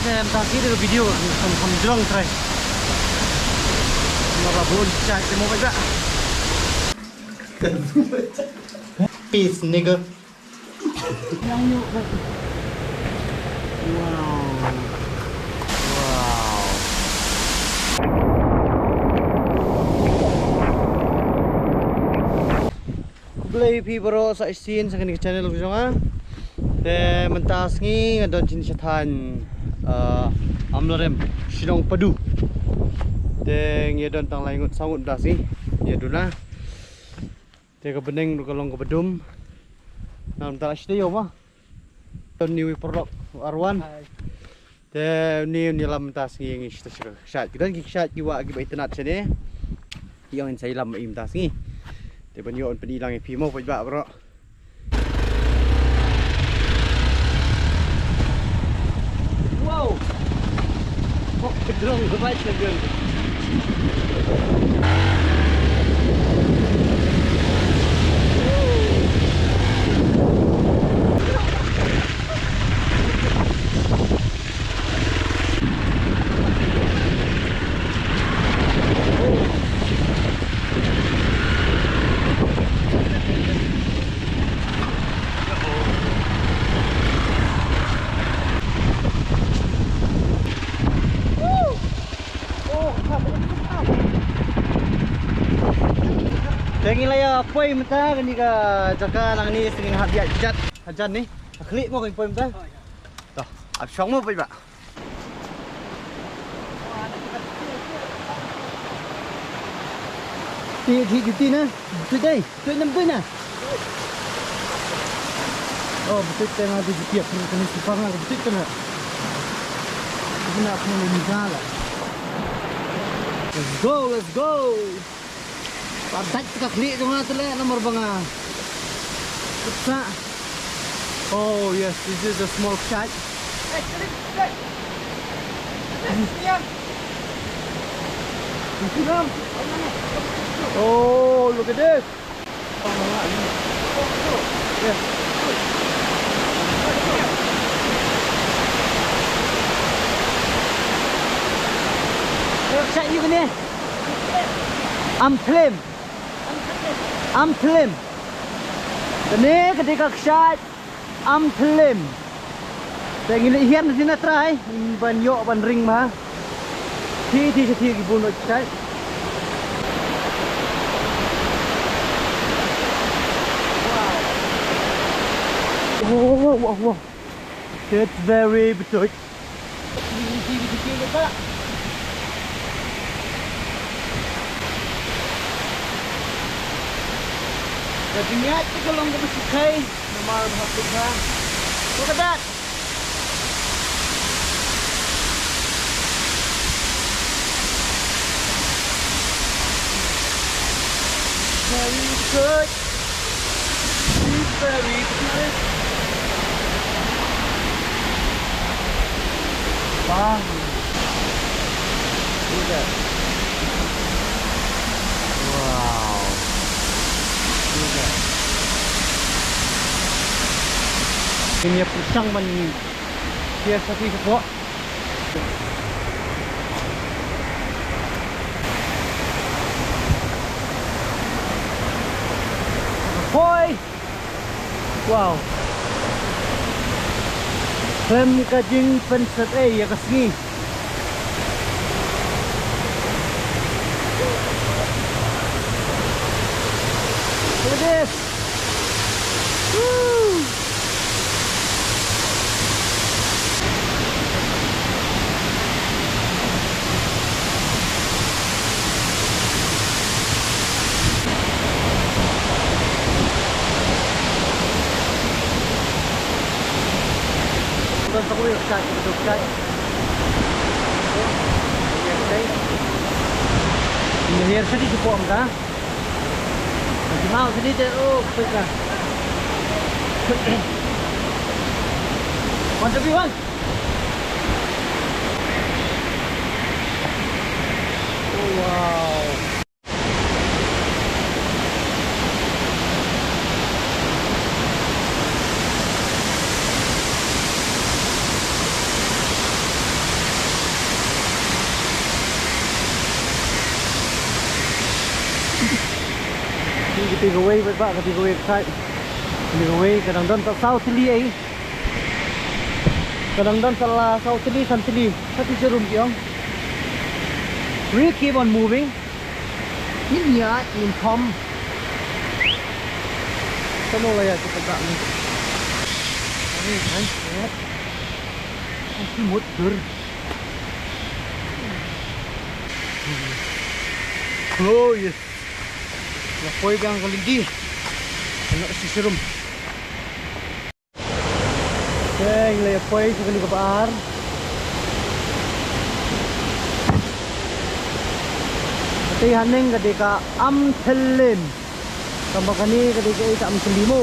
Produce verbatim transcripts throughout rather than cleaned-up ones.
Em, ta ki dei video kam kam jrong trai. Mara bun chat mo ba. Peace, nigga. Wow. Wow. Khublei phi baroh sa shisien sa kane ka channel ka jong nga. Te mynta sngi nga don sha thaiñ, ah, Amlarem, shnong Padu. Te ngi don tang lai ngut saw ngut mynta sngi. Ngi don na. Te ka bneng ruh ka long kaba dum. Namar mynta la shi taïew ma. Don ni wi paralok arwan. Te ni ni lam mynta sngi ngi shu shait. Ki don ki shait ki wah kiba itynnad shane. Ïa ngin sa ïalam mynta sngi. Te ban ïoh ban pyni lang ïa phi mo paidbah baroh. Wow. Oh, kedrong, kebai kedrong. Te ngi la ïa poi mynta kane ka jaka nangne, sngi hap ïa jat hajan ni. Khlieh mo kan poi mynta. To, ap shong mo poi ba. Ti ti ti na. Tu dei, tu nam tu na. Oh, betul tengah tu dia pun kena sepang lah betul tengah. Kena kena meninggal lah. Let's go, let's go. Padat ka khlieh jong nga tu le namar ba nga. Putsa. Oh yes, this is a small kshaid. Oh, look at this. Yes. Kshaid ïa kane. Amthlem. Amthlem. Kane ka dei ka kshaid Amthlem. Te ngi leit hiar na trai ban ïoh ban ring ma. Ti ti ti ki bun kshaid. Wow, wow, wow, wow. That's very betul. Ka jingïaid ka long kaba sukai namar ba ha put ha. Look at that. Very good. Very good. Bang. Look at that. Wow. Look at that. Ini pushang man. Dia sati sepuh. Hoi. Wow. Khlem ka jingpynsyriem ïa ka sngi. Look at this. Woo. Here, sadi support ka. Mau sini deh, oh, peka. One, two, three, one. Oh, wow. Kawei, paidbah, kawei ka side. Kawei ka dang don sa saw tylli ei. Ka dang don sa la saw tylli, san tylli. Ka ti jarum ki ong. Really keep on moving. Ngin ïa, ngin pom. Tang la ïa kita tak ni. Ani kan, ya. Aki mut dur. Oh yes. La poi biang ka lynti. Kane ka shisha rum. Te ngi la poi sha kane ka ba-ar. Te haneng ka dei ka Amthlem. Tangba kane ka dei ka, eh, ka Amthlem mo.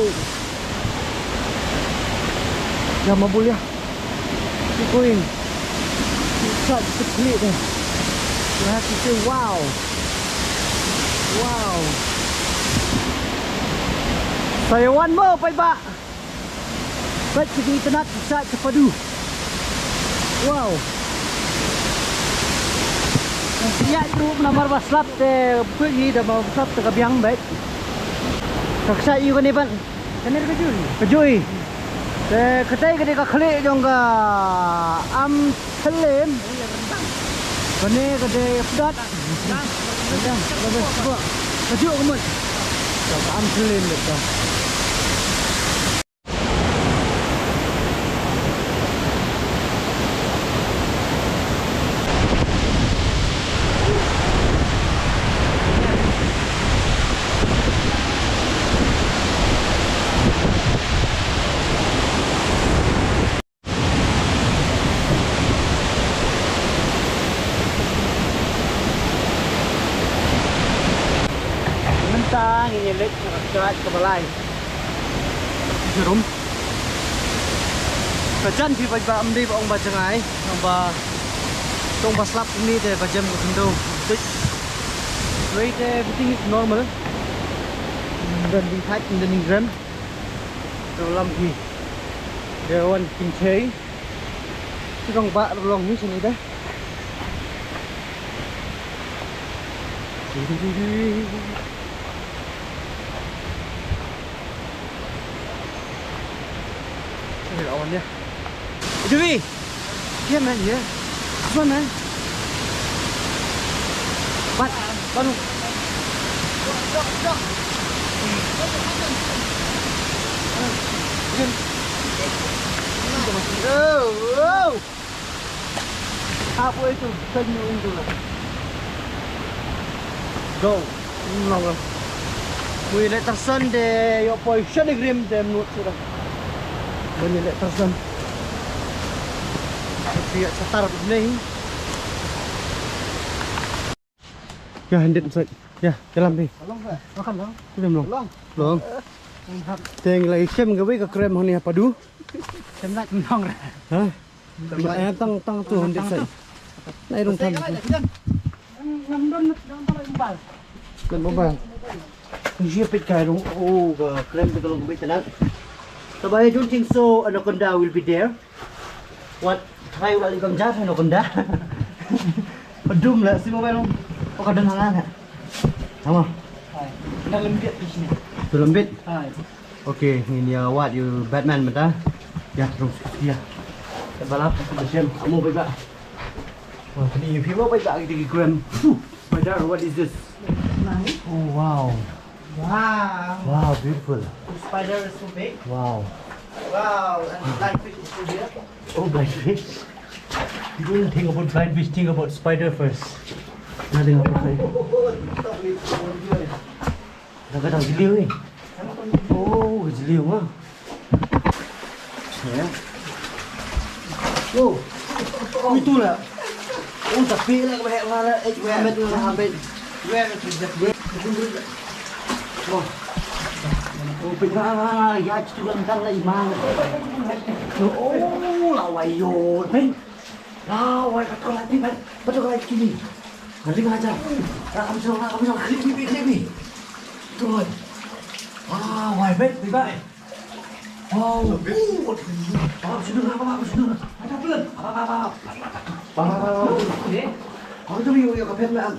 Jam ma bul ïa. Keep going. It's such a clip, eh. You have to say, "Wow." Wow. Sa ïa wan mo, paidbah. Bad ki dei tnat ki sait ka padu. Wow. Ïa tu namar ba slap te, phi da ba slap te ka biang bad. Ka ksai ïa kane ban. Kane ka jui. Ka jui. Te katai ka dei ka khlieh jong ka Amthlem. Kane ka dei pdat. Ka jui ka mut. Ka Amthlem ka. Mynta ngin ïa leit sha ka side kaba lai. Jarum. Ka jan phi ba, ba ym dei ba ong ba jngai, ong ba, ong ba slap kumne te ba jem ka khyndew. Tuh. Wei te everything is normal. Ym don ding thait, ym don ding rem. Ka lam phi. Dei wan pynchei. Ki long ba long hi sini dah. Ini lawan dia. Jui. Here, man, here. This one, man. But, baru. Oh, oh. Halfway to Sydney Indoor. Go. Long. Wi leh tarsan de ïoh poi sha Nongrim de mut suda. Bani leh tarsan. Ïa shatar bad nei. Ïa, handit msait. Ïa, jalan pi. Long ka? Makan long. Film long. Long. Long. Teng lai shem kawei ka krem hani ha padu. Shem lai long. Ha? Tang, tang tu, hynrei sai. Nai rung tang. Ngan mobile. Ngi peit kai rung, oh, ka klem ka long beit tang. But I don't think so, anaconda will be there. What? Try what, you come jar anaconda. Dum la, si mobile rung. Oh, ka don hangan ha. Tama. Hai. Dalam bit di sini. Dalam bit? Hai. Okay, ngin ïa wad ïa u Batman mynta. Ïa, terus ïa. Balap, terus ïa. Kamu baik, Pak. Wah, ini ïa, baik, Pak, kita ki krem. Spider, what is this? Oh, wow. Wow. Wow, beautiful. The spider is so big. Wow. Wow, and the lionfish is still here. Oh, blindfish. You don't think about blindfish, think about spider first. Nothing about spider. Dah kadang jeliu ni. Oh, jeliu ah. Ya. Oh. Itulah. Oh, tapi lah kau hek lah. Eh, weh, ambil lah, ambil. Weh, ambil. Oh. Oh, pin lah, ya, cuba entar lah, Imang. Oh, lah, wayo. Pin. Lawai, patut lagi, Mat. Patut lagi kini. Nanti ngajar. Rakam sila, rakam sila. Klik ni, klik ni. Tuan. Lawai, Mat. Bye bye. Wow. Apa sudah, apa, apa sudah. Ada belum? Apa, apa, apa. Apa, apa, apa. Apa tu, yuk, yuk, kapan, Mat?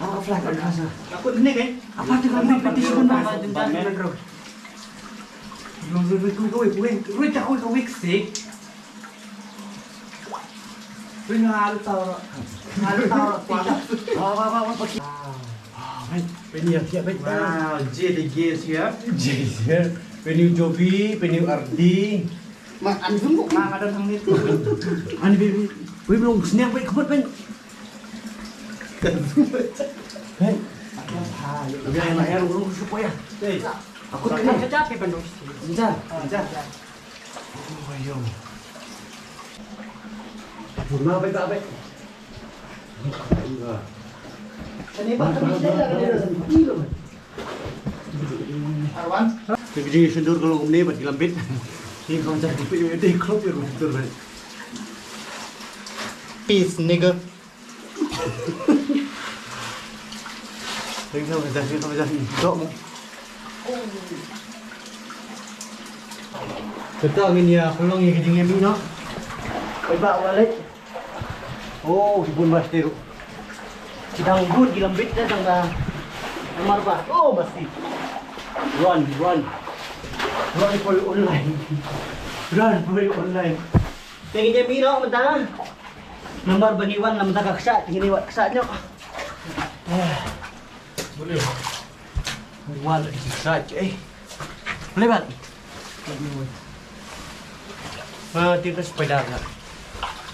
Ka flag ka sa. Aku ni kan? Apa tu kan? Apa tu kan? Apa tu kan? Roi, roi, roi, roi, roi, roi, roi, roi, roi, roi, roi, roi, Pynhal tawra. Hal tawra. Wah, wah, wah, wah, pakai. Ah, baik. Pynhal siap, baik. Wow, J D G siap. J D G. Pynhal Jovi, pynhal Ardi. Mak, an sungguh. Mak, ada tang ni tu. Ani, baik, baik. Baik, belum seniang, baik, kebut, baik. Baik. Biar anak air, urus supaya. Baik. Aku tak nak. Kejap, Ipan Dosti. Bentar. Ah, kejap. Oh, ayo. Puna, baik, baik. Sini, Pak, kami sini, kami sini. Arwan. Tapi dia sendur kalau ni bagi lambit. Ni kau cakap dia dia klop ya betul, baik. Peace, nigga. Tengok macam, tengok macam. Dok mo. Kata ngin ïa pynlong ïa ka jingïamih noh. Oi, ba wallet. Oh, ki bun ba shteru. Ki dang bun ki lambit na dang da. Namar ba. Oh, masi. Run, run. Run for your own life. Run for your own life. Te ngin ïamih noh mynta. Namar ba ngi wan na mynta ka kshaid, te ngin ïa wad kshaid noh. Boleh. Wan kshaid, eh. Boleh, Bat? Ah, tip ka spider ka.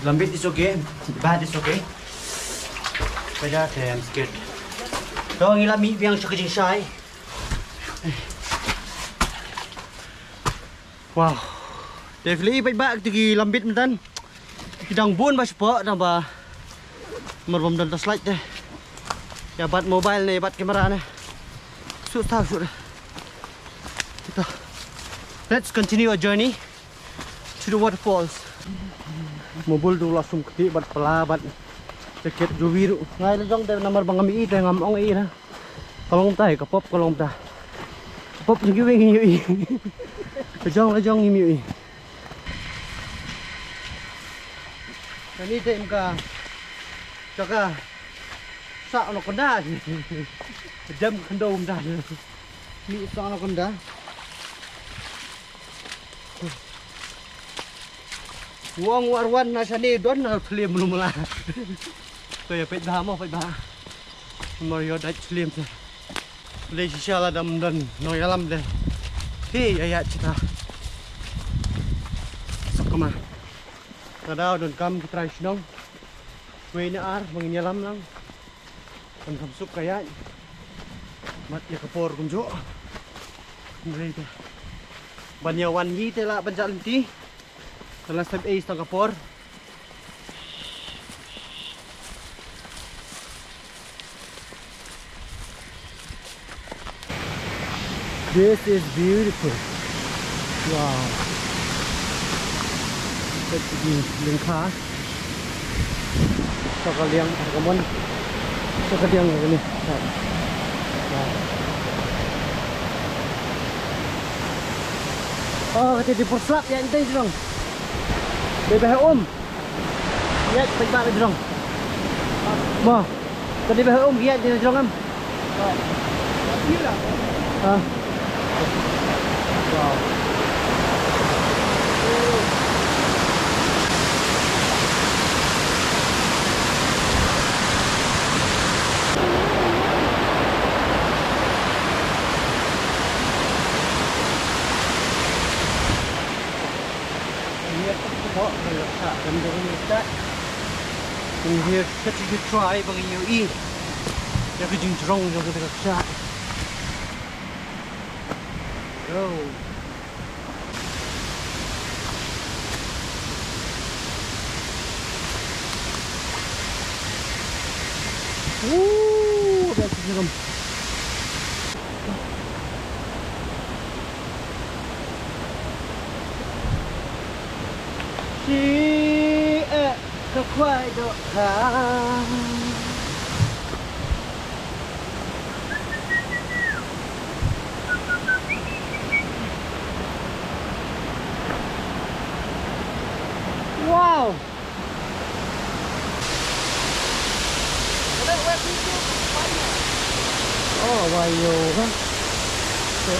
Lambit is okay. Bat is okay. Spider, I'm scared. To ngi la mih biang sha ka jingshai. Wow. Definitely, bad ba ki lambit mynta. Ki dang bun ba shapoh, dang ba. Mar bom don ta slide te. Ïa bat mobile ne, ïa bat camera ne. Sut ta sut. Kita. Let's continue our journey to the waterfalls. Mobile du la sum kti bat pala bat jacket Jovi ruh. Ngai la jong te namar ba ngam i te ngam ong i na. Ka long tai, ka pop ka long ta. Ka pop jong kiwei ngi ïohi. Ka jong la jong ngi ïohi. Kani te im ka. Jaka. Sa anaconda. Jam khyndew mynta. Ni sa anaconda. Wong war wan na shane don na thlim mlu mla. To ïa peit bha mo, peit bha. Mar ïoh dait thlim te. Peit shisha la dam don nongïalam de. Hi ïa ïa chita. Sok kama. Ka daw don kam ki trai shnong. Wei na ar mangin ïalam lang. Ban kham suk ka ïaid. Mat ïa ka por kumjuh. Hynrei te ban ïa wan ngi te lah ban jah lynti. Te last time ei tang ka por. This is beautiful. Wow. Kat ki lyngkha. Sa ka liang, sa ka mon. Sa ka liang ni. Wow. Oh, kata di por slap ïa ente jrong. Bebe um. Ïa, peit ba jrong. Mo. Tadi bah um ïa di jrong am. Ha. Wow. Such a good try, ba ngi ïohi ïa ka jingjrong jong kata ka kshaid. Go. Woo, that's awesome. Shi eh ka khwai dohkha. Wow. Oh, wai ïoh, ha. So,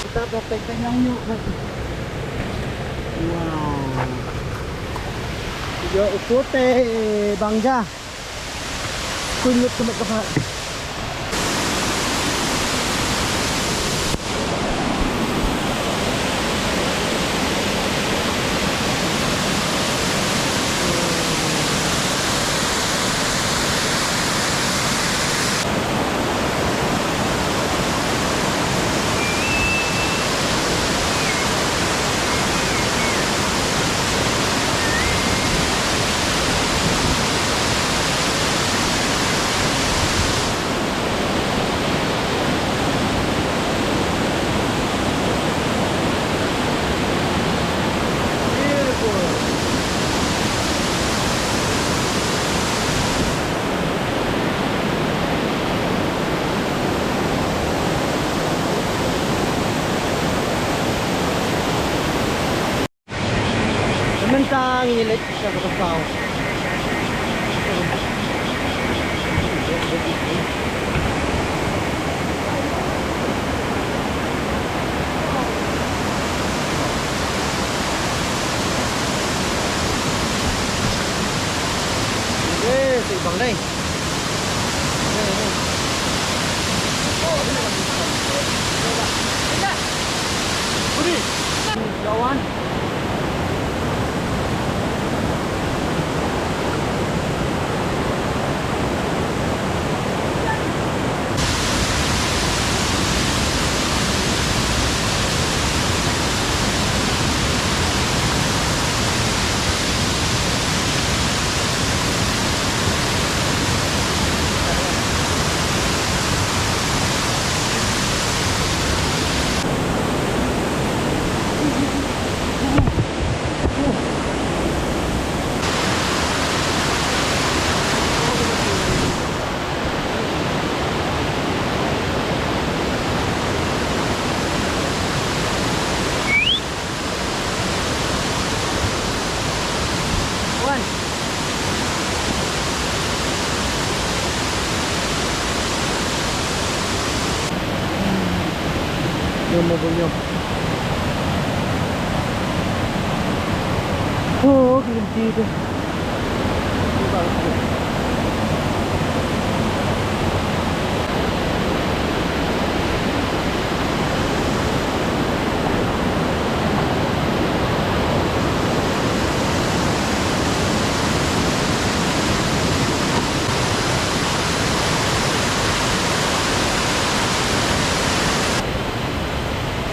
kita dah pek pek nang ïoh, ha. Wow. Ïoh ukur te bang ja. Kunyut kumat ka pha. Mynta ngi leit sha kata ka saw. Eh, sa i bang dei. Wan. Nyo mo bo nyo. Oh, ki lynti tu.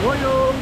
Woyo.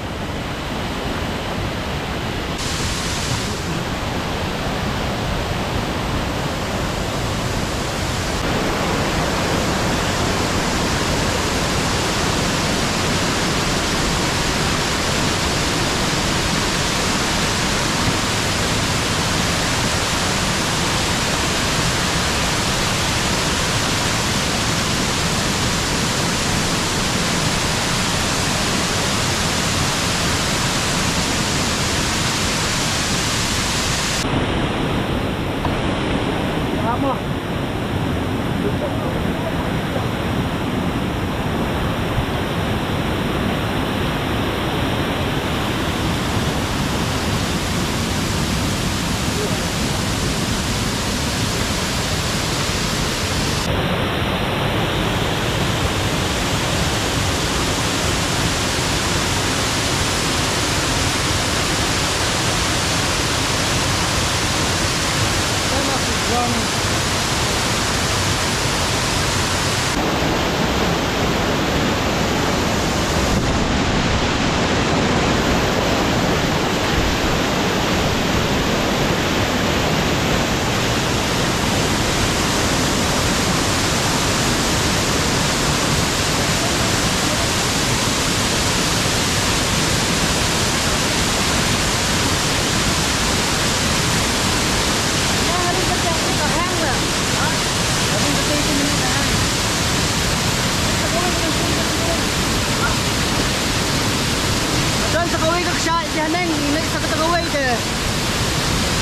Don sa kawei ka kshaid ïa haneng, ngi leit sa kata kawei te.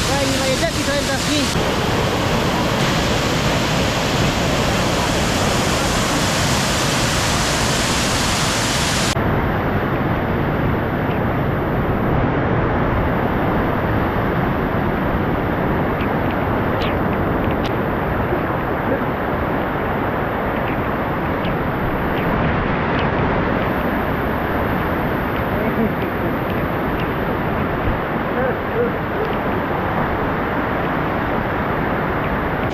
Bai ngi la ïa dep ïa ka industry.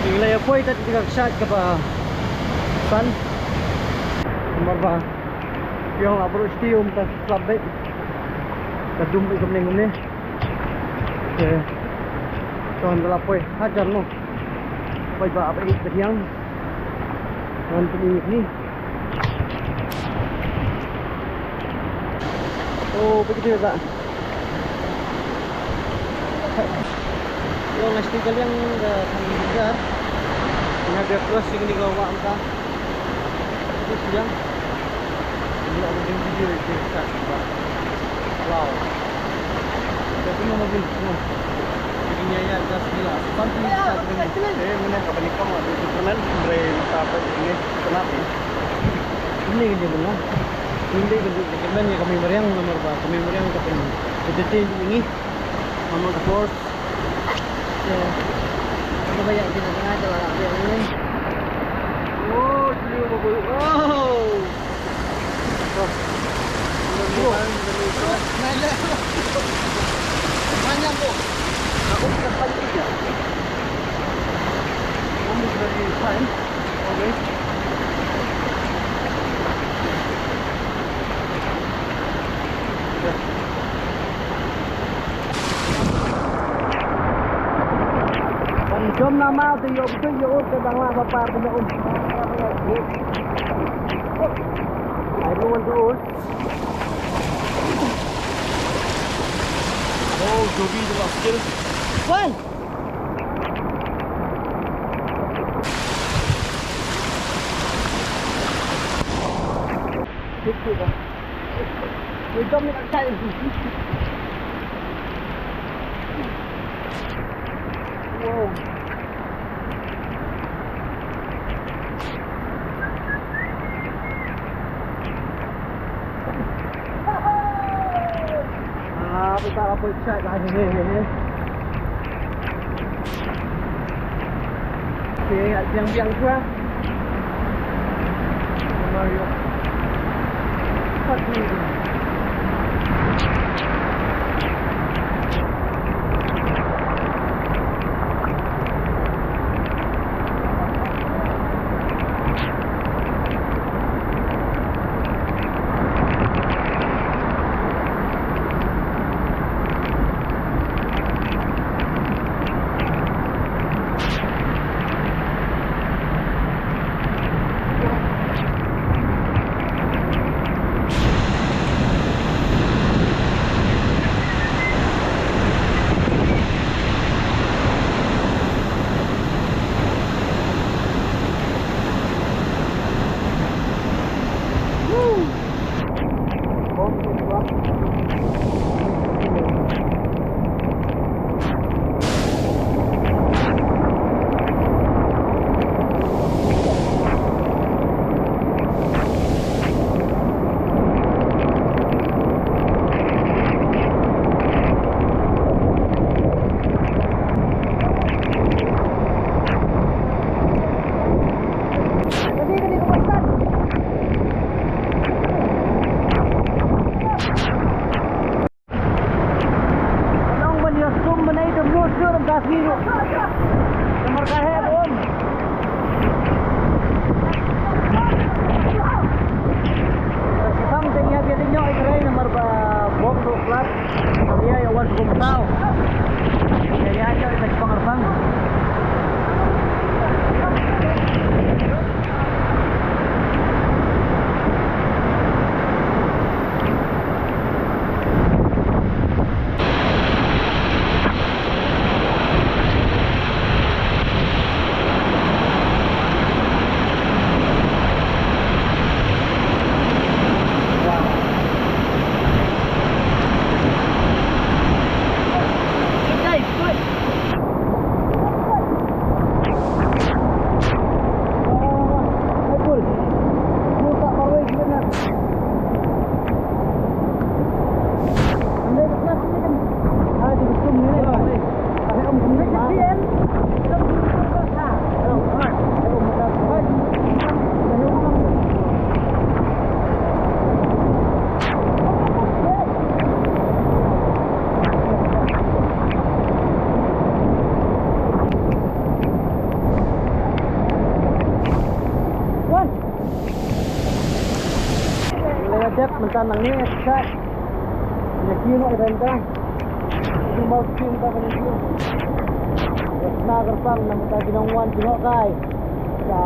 Ngi la ïa poi tat ïa ka kshaid kaba san. Namar ba ïong la briew shuh um ta slap beit. Ka dum beit kumne kumne. Te to ngi la poi hajan mo. Poi ba ba ïa ka diang. Ngan pynïoh ni. Oh, begitu ya, Pak. Yo, ngai sting ka liang ka thang jar. Nga biar terus sini kau wak muka. Terus liang. Ini aku bikin video itu, Pak. Wow. Dah semua mobil semua. Jadi ni ayat dah sembilan. Sampai kat sini. Eh, mana kat ni kau ada Superman? Boleh minta apa ini? Kenapa? Ini kan dia benar. Ini kan dia benar. Ka mih mariang namar ba ka mih mariang ka pynbeit ïa ngi. Namar ka force. Ka ba ïa kita tengah jalan ïa ngi. Oh, dia bagus. Oh. Panjang tu. Aku bukan panjang dia. Kamu sudah di sign. Ban jom nama tu, ïoh betul ïoh ka dang lah ba par tu ïoh. Ai ruan tu. Oh, Joby tu lah skill. Wan. Wow. Ah, kita apa chat lah ni. Okey, yang biang tu lah. Mario. Satu. Ka long ban ïa sum ban ai da mut shuh ram ka sngi ruh. Namar ka heh bun. Ka sam te ïa ka dei ñiuh i trei namar ba bom ruh khlad. Ka ïa ïa wan kum tau. Ïa ïa ïa ïa ka pang arpang. Mynta nangne, sa. Ïa ki noh ïa mynta. Ki mawspring mynta ka nang ki. Ïa sna kyrpang na mynta ki nongwan ki nohkai. Sa.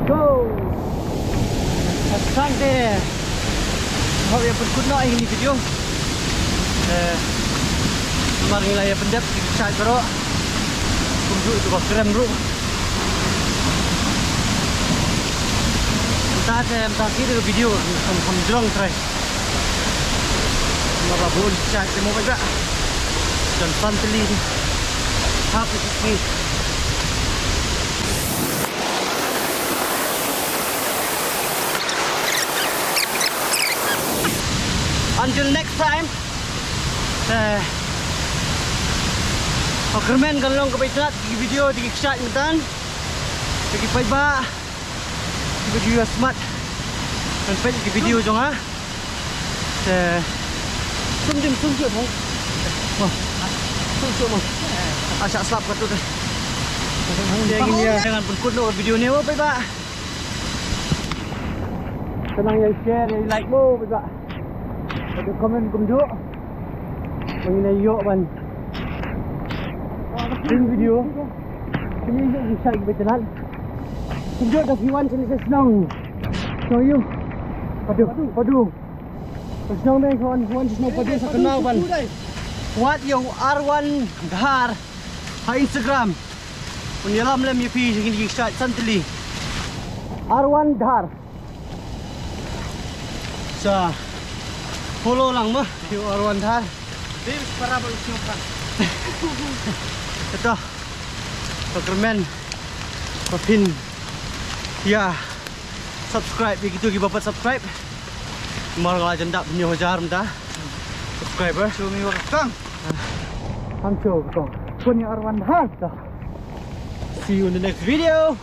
Go! Asante. Hap ïa pynkut noh ïa kine ki video. Eh, namar ngi la ïa pyndep ki kjat baroh. Kumjuh ïa ka krem ruh. Mynta te mynta ki da ka video kham kham jrong trai. Namar la bun ki kjat te mo ba. Jan san tylli. Hap ïa ki. Until next time. Eh, ha kyrmen kan long kaba itynnad ki video da ki kshaid mynta. Ki paidbah kiba ju ïa smat, kan peit ki video jong nga. Te sum dim sum shuh, ha? Oh. Sum shuh mo. Ah, shah slap katto te. Te ngin ïa ngan pynkut noh video ne mo paidbah. Te nang ïa share, ïa like mo paidbah. Bad comment kumjuh. Ba ngin ïoh ban pyn video. Kine ïoh ki shait ba itynnad. Kumjuh da phi wan shane sha shnong. Shnong ïoh. Padu, padu. Shnong dei wan, wan shnong padu sa kynmaw ban wad ïa u R one Dhar ha Instagram. Un ïalam lem ïa phi kine ki shait san tylli. R one Dhar. Sa follow lang mo ïa u R one Dhar. Dei para ba u sngewbha. Ito. Ka kyrmen ba phin ïa subscribe ïa kito kiba pat subscribe. Namar nga la jan dap hynñiew hajar mynta subscriber. Show me what kang. Ham show kang. Pun ïa R one Dhar. See you in the next video.